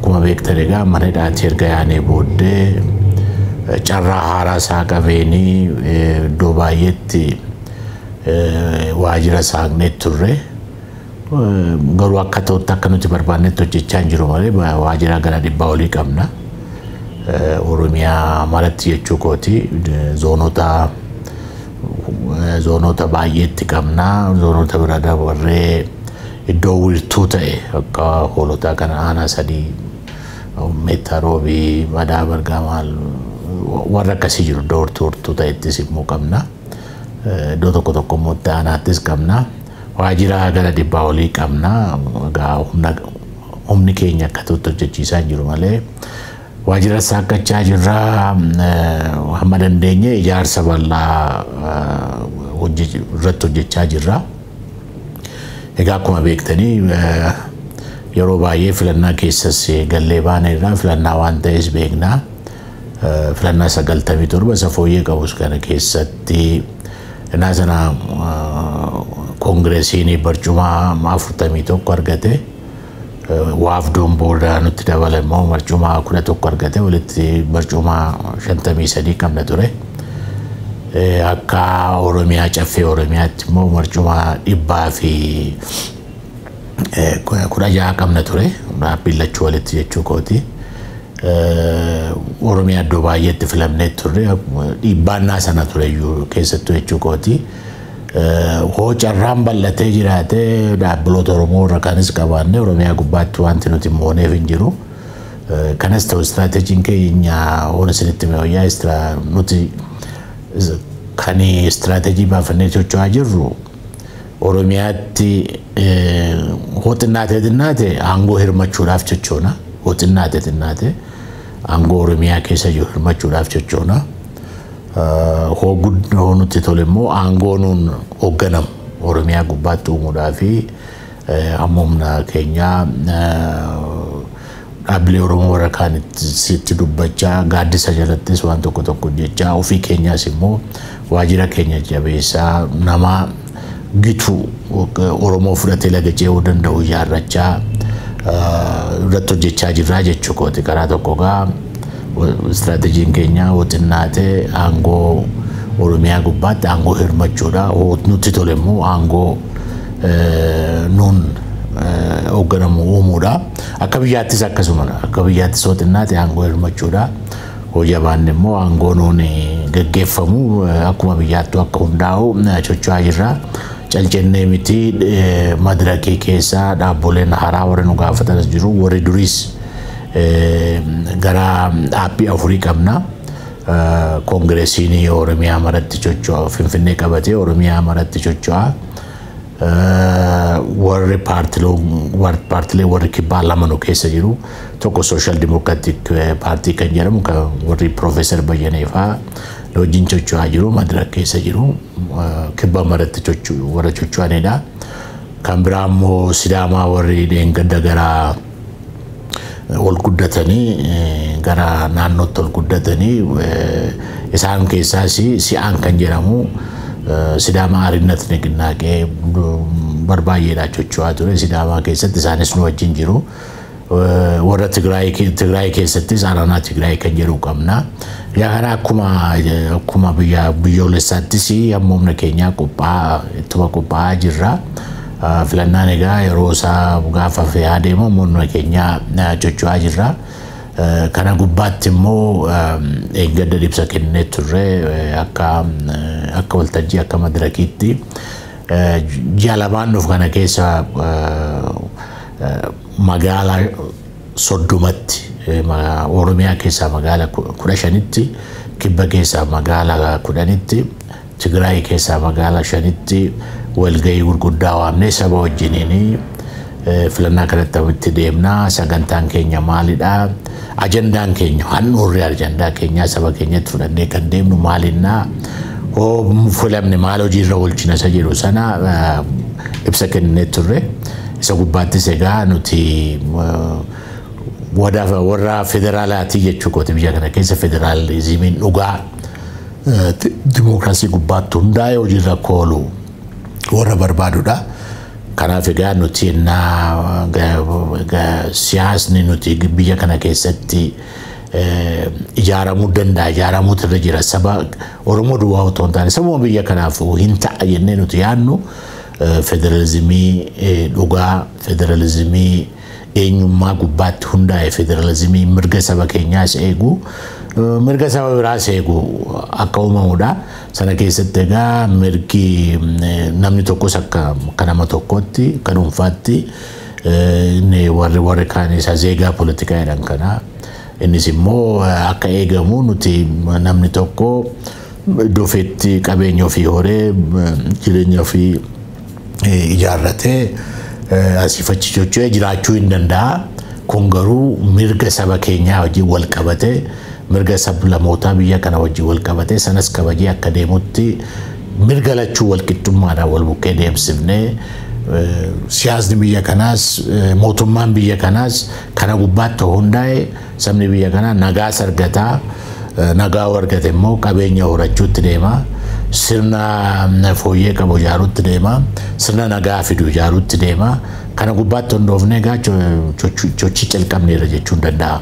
Akkuma beektan egaa mana hidhaatii erga yaanee booddee carraa haaraa isaa qabeenii iddoo baay'eetti waajjira saaqnee turre. Garuu akka ta'utti akka nuti barbaannetti hojjechaa hin jiru malee waajjira gara 100 olii qabna. Oromiyaa maratti jechuu kooti, zoonota baay'eetti qabna. Zoonota bira dabarree iddoo wiirtuu ta'e akka Hoolotaa kana aanaa 3, Meettaa Roobii, Madaa Bargaa, maal warra akkasii jiru, iddoo wiirtuu ta'ettis immoo qabna. Iddoo tokko tokko immoo itti aanaattis qabna. Waajjira gara 100 olii qabna. Egaa humni keenya akka ta'utti hojjechiisaa hin jiru malee waajjira saaqqachaa jirra. Hamma dandeenye ijaarsa bal'aa irratti hojjechaa jirra. Egaa akkuma beektanii yeroo baay'ee filannaa keessas gallee baaneerra, filannaa waan ta'es beekna. Filannaa 97 isa fooyyee qabus kana keessatti innaa sana koongireesiin barcuma 41 argate. Waafdoon booda nutti dabale immoo barcuma 11 argate, walitti barcuma 53 qabna ture. Akka Oromiyaa, Caffee Oromiyaatti immoo barcuma 116 qabna ture. Dhaabbiin lachuu walitti jechuu kooti. Oromiyaa iddoo baay'eetti filamnee turre, dhiibbaannaa sana ture iyyuu keessattuu jechuu kooti. Hoo carraan bal'atee jiraate dhaabbiloota Oromoo irra kanis qabaanne Oromiyaa gubbaatti wanti nuti mooneef hin jiru. Kanas ta'u istiraateejiin keenya hoon isinitti wayyaa, nuti kan istiraateejii baafannee socho'aa jirru Oromiyaatti hoo xinnaatee xinnaate aangoo hirmachuudhaaf sochoona. Hoo xinnaate xinnaate aangoo Oromiyaa keessa jiru hirmachuudhaaf sochoona. Hoo guddoo nutti tole immoo aangoo nuun hoogganamu Oromiyaa gubbaatti uumuudhaa fi hamma humna keenyaa dhaabbilee Oromoo warra kaanitti dubbachaa, gaaddisa jalattis waan tokko tokko hojjechaa, ofii keenyaas immoo waajjira keenya jabeessaa, nama gitu Oromoo fudhatee laga ce'uu danda'u ijaarrachaa irratti hojjechaa jirraa jechuu kooti. Karaa tokko gaa istiraateejiin keenya hoo xinnaate aangoo Oromiyaa gubbaatti aangoo hirmachuudha. Hoo nutti tole immoo aangoo nuun hoogganamu uumuudha. Akka biyyaattis akkasuma, akka biyyaattis hoo xinnaate aangoo hirmachuudha. Hoo jabaanne immoo aangoo nuun geggeeffamu akkuma biyyaattuu akka hundaa'u socho'aa jirra. Calcennee miti, madirakii keessaa dhaabboleen haaraa warri nu gaafatanis jiru, warri duriis gara dhaabbii 4 qabna. Koongireesiin Oromiyaa maratti socho'a, Finfinnee qabatee Oromiyaa maratti socho'a. Warri paartilee warri kibbaa lama nu keessa jiru. Tokko Social Democratic Paartii kan jedhamu kan warri Piroofeesar Bayyanee fa'aa wajjin socho'aa jiru, madirak keessa jiru, kibba maratti warra socho'anidha. Kan biraa immoo Sidaamaa warri dheengadda gara ol guddatanii, gara naannootti ol guddatanii, isaan keessaas si'aan kan jedhamu Sidaamaa Arinnat Niqinnaaqee barbaay'eedha socho'aa ture Sidaamaa keessatti, isaanis nu wajjin jiru. Warra Tigraay keessattis Aranaa Tigraay kan jedhu qabna. Yaa kana akkuma biyya biyyoolessaattis hamma humna keenyaa qophaa'aa ittuma qophaa'aa jirra. Filannaan egaa yeroo isaa gaafa fe'aa deemu humna keenyaa socho'aa jirra. Kana gubbaatti immoo eeggadda ibsa kennee turre akka waltajjii akka madirakiitti ji'a 2n dhufu kana keessa magaalaa 30tti, Oromiyaa keessaa magaala 15tti, kibba keessaa magaala 10tti, Tigraay keessaa magaala 5tti walgahii gurguddaa waamnee saba wajjiniin filannaa kanatti itti deemnaa, sagantaan keenya maalidha, ajandaan keenya, handhuurri ajandaa keenyaa saba keenyatti fudhannee kan deemnu maalinnaa, hoo filamne maal hojiirra oolchina isa jedhu sana ibsa kennee turre. Isa gubbaattis egaa nuti warra federaalaatii jechuu kooti, biyya kana keessa federaalizimiin dhugaa dimookiraasii gubbaatti hundaa'ee hojiirra akka oolu warra barbaadudha. Kanaaf egaa nuti siyaasni nuti biyya kana keessatti ijaaramuu danda'a, ijaaramuutu irra jira, saba Oromoo duwwaa otoo hin taane sabuma biyya kanaaf hin ta'a jennee nuti yaadnu federalizimii dhugaa, federalizimii eenyummaa gubbaatti hundaa'e, federalizimii mirga saba keenyaas eegu, mirga saba biraas eegu akka uumamudha. Sana keessatti egaa mirgi namni tokkos akka nama tokkootti, akka dhuunfaatti, inni warri kaan isa zeegaa poolitikaa jedhan kana, innis immoo akka eegamu, nuti namni tokko iddoo ofiitti qabeenya ofii horee, jireenya ofii ijaarratee, asiif achi socho'ee jiraachuu hin danda'a. Kun garuu mirga saba keenyaa wajjin wal qabatee, mirga sablamootaa biyya kana wajjin wal qabatee, sanas kabajee akka deemutti, mirga lachuu wal qixxummaadhaan wal bukkee deemsifnee, siyaasni biyya kanaas mootummaan biyya kanaas kana gubbaatti hundaa'e, sabni biyya kanaa nagaas argataa, nagaa argate immoo qabeenya horachuutti deema, sirna fooyyee qabu ijaaruutti deema, sirna nagaa fidu ijaaruutti deema. Kana gubbaatti hundoofnee egaa sochii calqabneerra jechuun danda'a.